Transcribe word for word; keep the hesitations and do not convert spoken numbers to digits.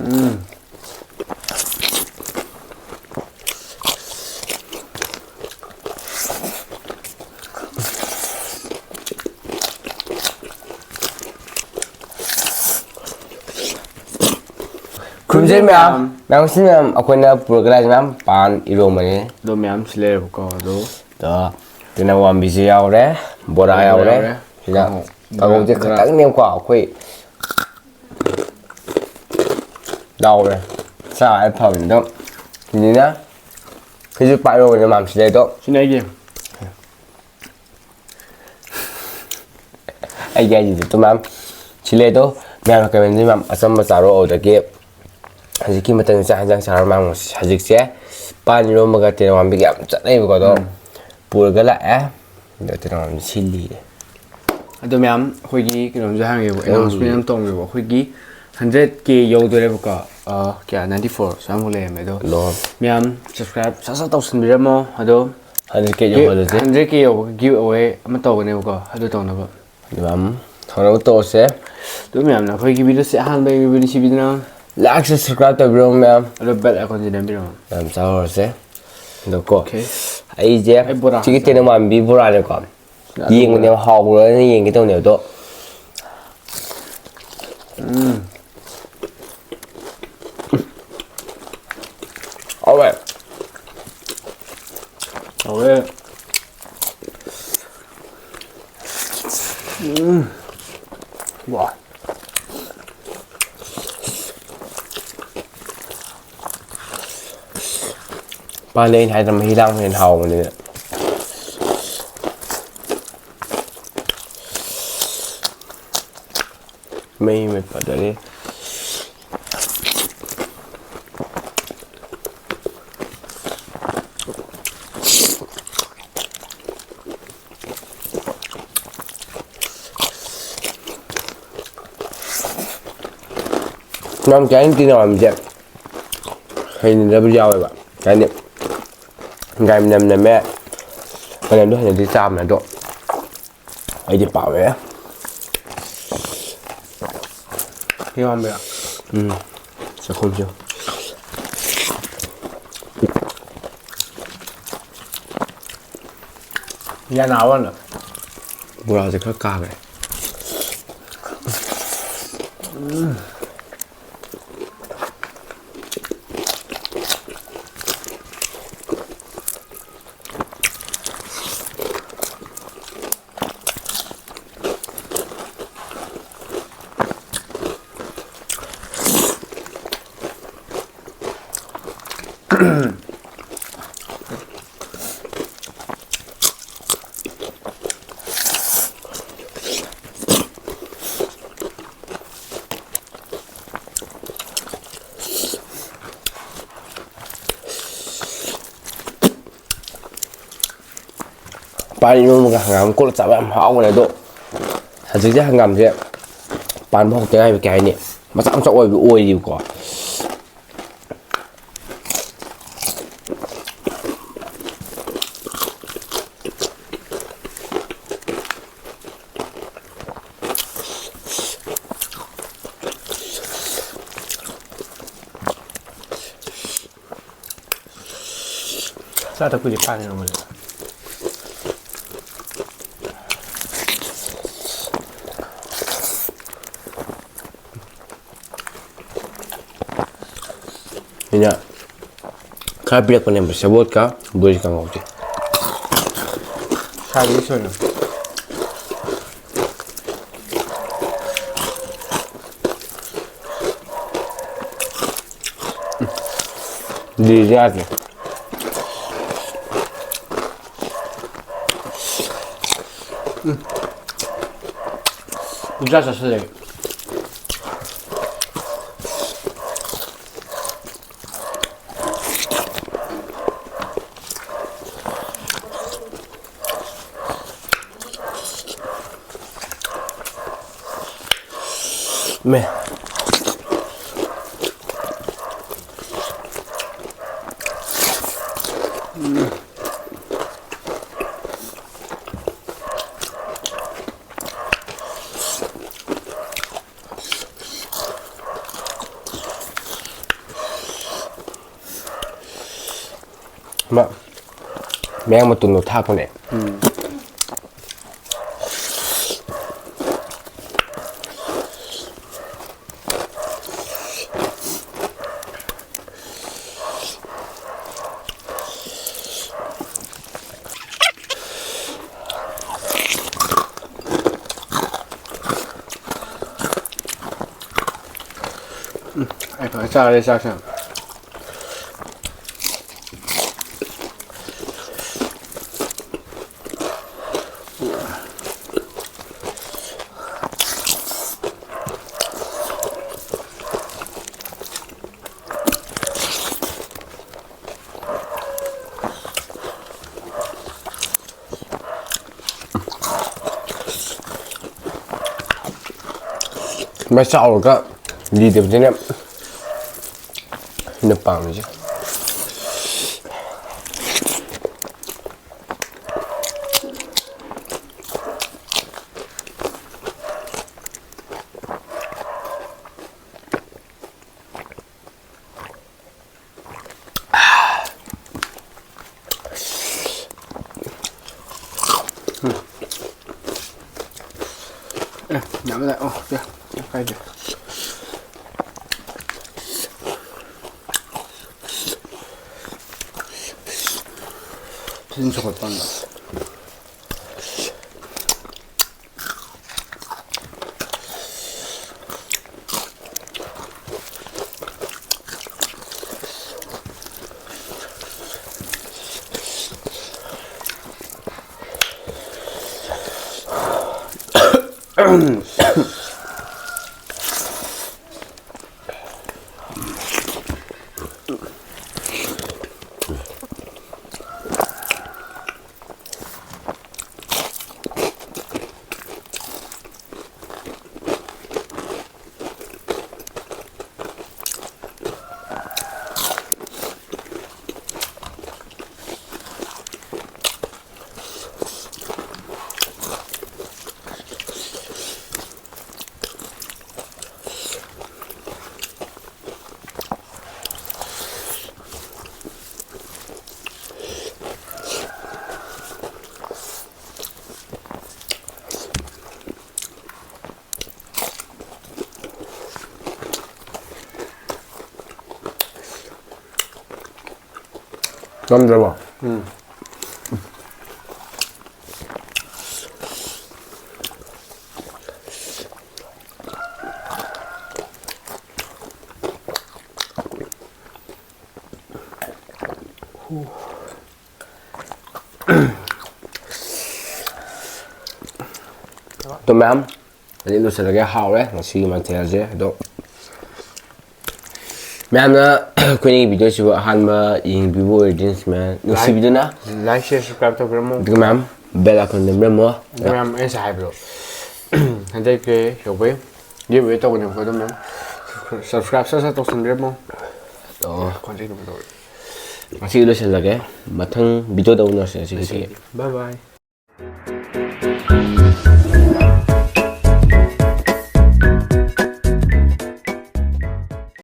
ꯎꯝ꯫ ꯈꯨꯔꯨꯝꯖꯔꯤ ꯃꯌꯥꯝ꯫ ꯃꯌꯥꯝ, ꯁꯤ ꯃꯌꯥꯝ ꯑꯩꯈꯣꯏꯅ ꯄꯨꯔꯒ ꯂꯥꯛꯏꯁꯦ ꯃꯌꯥꯝ ꯄꯥꯟ ꯏꯔꯣꯝꯕꯅꯤ꯫ ꯑꯗꯣ ꯃꯌꯥꯝ ꯁꯤ ꯂꯩꯔꯦꯕꯀꯣ, ꯑꯗꯣ ꯑꯗꯣ ꯇꯤꯜꯍꯧ ꯋꯥꯝꯕꯤꯁꯨ ꯌꯥꯎꯔꯦ, ꯕꯣꯔꯥ ꯕꯣꯔꯥ ꯌꯥꯎꯔꯦ꯫ ꯌꯥꯎꯔꯦ꯫ ꯁꯤꯗ ꯀꯥꯡꯍꯧ, ꯀꯥꯡꯍꯧꯁꯦ ꯕꯣꯔꯥ꯫ ꯈꯛꯇꯪꯅꯦꯕꯀꯣ ꯑꯩꯈꯣꯏ ꯌꯥꯎꯔꯦ꯫ ꯆꯥꯔꯦ ꯐꯕꯅꯤꯗꯣ꯫ ꯁꯤꯅꯤꯅ ꯁꯤꯁꯨ ꯄꯥꯏꯔꯣꯕꯅꯦ ꯃꯌꯥꯝ ꯁꯤ ꯂꯩꯗꯣ꯫ ꯁꯤꯅ ꯑꯩꯒꯤ꯫ ꯑꯩꯒꯤ ꯑꯥꯏ ꯖꯤꯗ ꯇꯨ ꯃꯌꯥꯝ ꯁꯤ ꯂꯩ ꯑꯗꯣ, ꯃꯌꯥꯝꯅ ꯀꯃꯦꯟꯁꯤ ꯃꯌꯥꯝ ꯑꯆꯝꯕ ꯆꯥꯔꯣ, ꯑꯗꯨꯗꯒꯤ ꯍꯧꯖꯤꯛꯀꯤ ꯃꯇꯝꯗ ꯆꯥꯛ ꯍꯦꯟꯖꯥꯡ ꯆꯥꯔꯣ ꯃꯌꯥꯝ꯫ ꯍꯧꯖꯤꯛꯁꯦ ꯄꯥꯟ ꯏꯔꯣꯝꯕꯒ ꯇꯦꯅꯧ ꯋꯥꯟꯕꯤꯒ ꯌꯥꯝ ꯆꯠꯅꯩꯕꯀꯣ, ꯑꯗꯣ ꯎꯝ꯫ ꯄꯨꯔꯒ ꯂꯥꯛꯑꯦ꯫ ꯑꯗꯣ ꯇꯦꯅꯧ ꯋꯥꯟꯕꯤ ꯁꯤꯜꯂꯤꯔꯦ꯫ ꯑꯗꯣ ꯃꯌꯥꯝ ꯑꯩꯈꯣꯏꯒꯤ ꯀꯩꯅꯣꯝꯁꯨ ꯍꯥꯏꯔꯝꯒꯦꯕ, ꯎꯝ꯫ Announcement ꯑꯃ ꯇꯧꯔꯝꯒꯦꯕ꯫ ꯑꯩꯈꯣꯏꯒꯤ ꯍꯟꯗ꯭ꯔꯦꯠ ꯀꯦ ꯌꯧꯗꯣꯔꯦꯕꯀꯣ꯫ ꯑ, ꯀꯌꯥ, ninety four ꯁꯨꯃꯥꯏꯃꯨꯛ ꯂꯩꯔꯝꯃꯦ꯫ ꯑꯗꯣ ꯑꯗꯣ ꯃꯌꯥꯝ subscribe ꯁꯠ ꯁꯠ ꯇꯧꯁꯟꯕꯤꯔꯝꯃꯣ꯫ ꯑꯗꯣ ꯍꯟꯗ꯭ꯔꯦꯠ ꯀꯦ ꯌꯧꯍꯜꯂꯁꯦ꯫ Hundred K ꯌꯧꯕꯒ give away ꯑꯃ ꯇꯧꯒꯅꯦꯕꯀꯣ, ꯑꯗꯨ ꯇꯧꯅꯕ꯫ ꯑꯗꯨꯒ ꯍꯧꯅꯕ ꯇꯧꯔꯁꯦ꯫ ꯑꯗꯨ ꯃꯌꯥꯝꯅ ꯑꯩꯈꯣꯏꯒꯤ videoꯁꯦ ꯑꯍꯥꯟꯕ ꯌꯦꯡꯕꯤꯕ ꯅꯨꯡꯁꯤꯕꯤꯗꯨꯅ like, share, subscribe ꯇꯧꯕꯤꯔꯝꯃꯣ ꯃꯌꯥꯝ꯫ ꯑꯗꯣ bell iconꯁꯤ ꯅꯝꯕꯤꯔꯝꯃꯣ꯫ ꯌꯥꯝ ꯆꯥꯎꯔꯁꯦ꯫ ꯑꯗꯣꯀꯣ, OK꯫ ꯑꯩꯁꯦ ꯑꯩ ꯕꯣꯔꯥ ꯁꯤꯒꯤ ꯍꯥꯞꯆꯔꯒꯦ꯫ ꯇꯦꯅꯧ ꯃꯥꯟꯕꯤ ꯕꯣꯔꯥꯅꯦꯀꯣ꯫ ꯑꯗꯨ ꯌꯦꯡꯕꯅꯦꯕ, ꯍꯥꯎꯕ꯭ꯔꯥꯅ ꯌꯦꯡꯒꯦ ꯇꯧꯅꯦꯕ ꯑꯗꯣ꯫ ꯎꯝ꯫ ꯍꯥꯎꯋꯦ꯫ ꯍꯥꯎꯋꯦ꯫ ꯎꯝ꯫ ꯋꯥ꯫ ꯄꯥꯟꯗꯩ ꯑꯩꯅ ꯍꯥꯏꯗ꯭ꯔꯥ, ꯃꯍꯤ ꯂꯥꯡꯕꯅ ꯍꯦꯟꯅ ꯍꯥꯎꯕꯅꯤꯅ꯫ ꯃꯩ ꯃꯩ ꯐꯖꯔꯤ꯫ ꯌꯥꯝ ꯆꯥꯅꯤꯡ ꯇꯤꯟꯅꯕ ꯃꯤꯁꯦ ꯍꯩꯅꯗꯕ ꯌꯥꯎꯋꯦꯕ꯫ ꯍꯥꯏꯗꯤ ꯒꯥꯔꯤ ꯃꯅꯝ ꯅꯝꯃꯦ, ꯃꯅꯝꯗꯣ ꯍꯩꯅꯗꯤ ꯆꯥꯕꯅꯦ, ꯑꯗꯣ ꯑꯩꯗꯤ ꯄꯥꯝꯃꯦ꯫ ꯌꯥꯝꯕ꯭ꯔꯥ? ꯎꯝ꯫ ꯆꯥꯛꯈꯨꯝꯁꯦ꯫ ꯌꯥꯅꯥꯋꯥꯅ꯫ ꯕꯣꯔꯥꯁꯦ ꯈꯔ ꯀꯥꯈ꯭ꯔꯦ꯫ ꯄꯥꯟ ꯏꯔꯣꯟꯕꯒ ꯍꯪꯒꯥꯝ ꯀꯣꯠꯂ ꯆꯥꯕ ꯌꯥꯝ ꯍꯥꯎꯕꯅꯦ꯫ ꯑꯗꯣ ꯍꯧꯖꯤꯛꯁꯦ ꯍꯪꯒꯥꯝꯁꯦ ꯄꯥꯟꯕ ꯍꯧꯔꯛꯇ ꯉꯥꯏꯕ, ꯀꯩ ꯍꯥꯏꯅꯤ, ꯃꯆꯥ ꯃꯆꯥ ꯑꯣꯏꯕ ꯑꯣꯏꯔꯤꯕꯀꯣ꯫ ꯆꯥ ꯊꯛꯄꯗꯤ ꯐꯥꯔꯦ ꯅꯣꯡꯃꯗ꯫ ꯑꯩꯅ ꯈꯔ ꯄꯤꯔꯛꯄꯅꯦꯕ ꯁꯦꯕꯣꯠꯀ ꯕꯣꯔꯤ ꯀꯥꯡꯉꯧꯁꯦ꯫ ꯁꯥꯗꯤ ꯁꯣꯏꯅ꯫ ꯂꯤꯔꯤꯁꯦ ꯌꯥꯗ꯭ꯔꯦ꯫ ꯎꯝ꯫ ꯄꯨꯡꯆꯥ ꯆꯥꯁꯤꯜꯂꯦ꯫ ꯃꯦ꯫ ꯑꯃ ꯃꯌꯥꯡ ꯃꯇꯣꯟꯗꯣ ꯊꯥꯛꯄꯅꯦ꯫ ꯑꯩ ꯐꯖꯅ ꯆꯥꯔꯦ ꯆꯥꯛꯁꯦ꯫ ꯃꯥꯏ ꯆꯥꯎꯔꯒ ꯂꯤꯗꯕꯗꯨꯅꯦ ꯑꯩꯅ ꯄꯥꯝꯃꯤꯁꯦ꯫ ꯑꯦ, ꯌꯥꯝ ꯂꯥꯛꯑꯦ꯫ ꯑꯣ, ꯀꯩꯝ ꯀꯥꯏꯗꯦ꯫ ꯊꯤꯖꯤꯟ ꯁꯧꯒꯠꯄ ꯋꯥꯅꯤꯗ꯫ ꯆꯝꯗ꯭ꯔꯕꯣ? ꯎꯝ꯫ ꯑꯗꯣ ꯃꯌꯥꯝ, ꯑꯗꯩ ꯂꯣꯏꯁꯤꯜꯂꯒꯦ꯫ ꯍꯥꯎꯔꯦ ꯉꯁꯤꯒꯤ ꯃꯊꯦꯜꯁꯦ꯫ ꯑꯗꯣ ꯃꯌꯥꯝꯅ ꯑꯩꯈꯣꯏꯒꯤ ꯚꯤꯗꯤꯑꯣꯁꯤꯕꯨ ꯑꯍꯥꯟꯕ ꯌꯦꯡꯕꯤꯕ ꯑꯣꯏꯔꯗꯤ ꯃꯌꯥꯝ ꯅꯨꯡꯁꯤꯕꯤꯗꯨꯅ like, share, subscribe ꯇꯧꯕꯤꯔꯝꯃꯣ꯫ ꯑꯗꯨꯒ ꯃꯌꯥꯝ bell icon ꯅꯝꯕꯤꯔꯝꯃꯣ꯫ ꯑꯗꯨꯒ ꯃꯌꯥꯝ ꯑꯩꯅ ꯉꯁꯥꯏ ꯍꯥꯏꯕꯗꯣ ꯍꯟꯗꯛꯀꯤ ꯌꯧꯕꯩ giveaway ꯇꯧꯒꯅꯦꯕꯀꯣ꯫ ꯑꯗꯨꯝ ꯃꯌꯥꯝ subscribe ꯁꯠ ꯁꯠ ꯇꯧꯁꯟꯕꯤꯔꯝꯃꯣ꯫ ꯑꯣ꯫ ꯈꯣꯟꯖꯦꯜ ꯑꯗꯨꯝ ꯇꯧꯔꯦ꯫ ꯉꯁꯤꯒꯤ ꯂꯣꯏꯁꯤꯜꯂꯒꯦ꯫ ꯃꯊꯪ ꯚꯤꯗꯤꯑꯣꯗ ꯎꯅꯔꯁꯦ ꯉꯁꯤꯒꯤꯗꯤ꯫ Bye bye꯫